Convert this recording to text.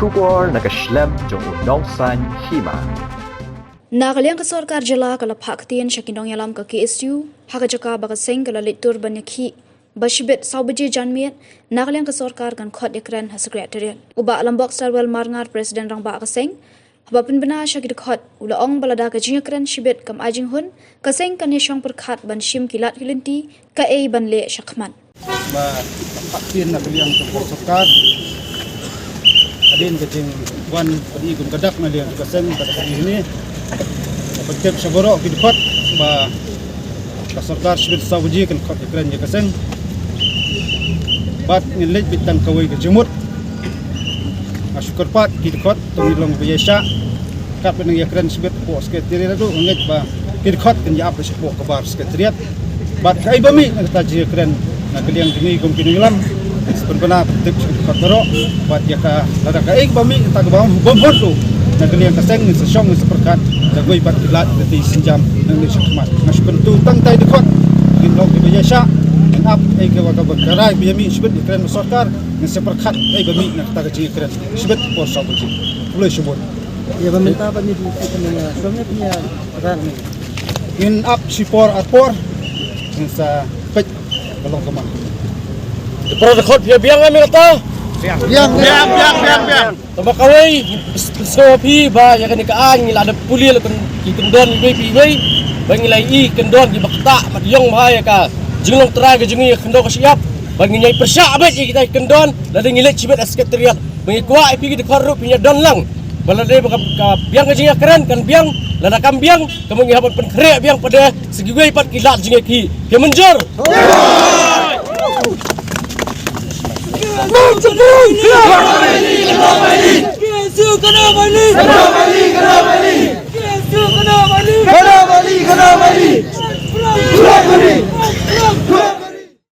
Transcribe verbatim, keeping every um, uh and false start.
Khubor na ka shlem jong u Nongsaiñ Hima. Na ka liang ka sorkar jylla ka la phah ktien sha ki nongïalam ka K S U ha ka jaka ba ka seng ka la leit tur ban ïakhih ba shibit saw baje janmiet na ka liang ka sorkar kan khot ïakren ha Secretariat. U Bah Lambok Stalwell Marngar, President Rangbah ka seng, haba pynbna sha ki dkhot u la ong ba lada ka jingïakren shibit kam ai jinghun, ka seng kan ïashong pyrkhat ban shim ki lad ki lynti kaei ban leh shakhmat. Ba ka ktien na ka liang ka sorkar hadien ka jingwan pynïaid kum ka dak na liang ka seng ka dak ni. Ba tip sha baroh ki dkhot ba ka sorkar shibit saw baje kan khot ïakren ïa ka seng. Bad ngin leit beit tang kawei ka jingmut. Nga shu kyrpad ki dkhot to ngin long ba ïaishah. Katba nang ïakren shibit hapoh Secretariat ruh nga ngeit ba ki dkhot kin ïa ap shapoh ka bar Secretariat. Bad kaei ba mih na kata jingïakren na ka liang jong ngi kum ki nongïalam, sa pynbna pyntip sha ki dkhot baroh. Bad ïa ka lada kaei ba mih kata kaba bym hut ruh na ka liang ka seng ngin sa shong ngin sa pyrkhat da kawei pat ki lad ki lynti sienjam nangne shakhmat. Nga shu kyntu tang tai dkhot ngin long kiba ïaishah, ngin ap ei kaba kaba ka rai ba ïa mih shibit ïakren bad sorkar, ngin sa pyrkhat ei ba mih na kata ka jingïakren shibit por saw baje. Khublei shibun. Ïa ba mynta ba mih dkhot ne, shong ne pynïa ran ne. Ngin ap shi por ar por ngin sa peit ka long kumno. Te para dkhot phi ïa biang em ïa kata? Biang. Biang, biang, biang, biang. Tang ba kawei, pynshai phi ba ïa kane ka aiñ ngi la dep pule la ki kyndon iwei pa iwei. Ba ngi la ïohi kyndon kiba ktah bad ïong bha ïa ka jinglong trai ka jong ngi, khyndew ka shyiap. Ba ngin ïai pyrshah beit ïa kita ki kyndon lada ngi leit shibit ha Secretariat. Ba ngi kwah ïa phi ki dkhot ruh phin ïa don lang. Ba lada ba ka, ka biang ka jingïakren kan biang, lada kam biang ka ma ngi hap ban pynkhreh biang pat de sha kiwei pat ki lad jingïakhih. Phi mynjur?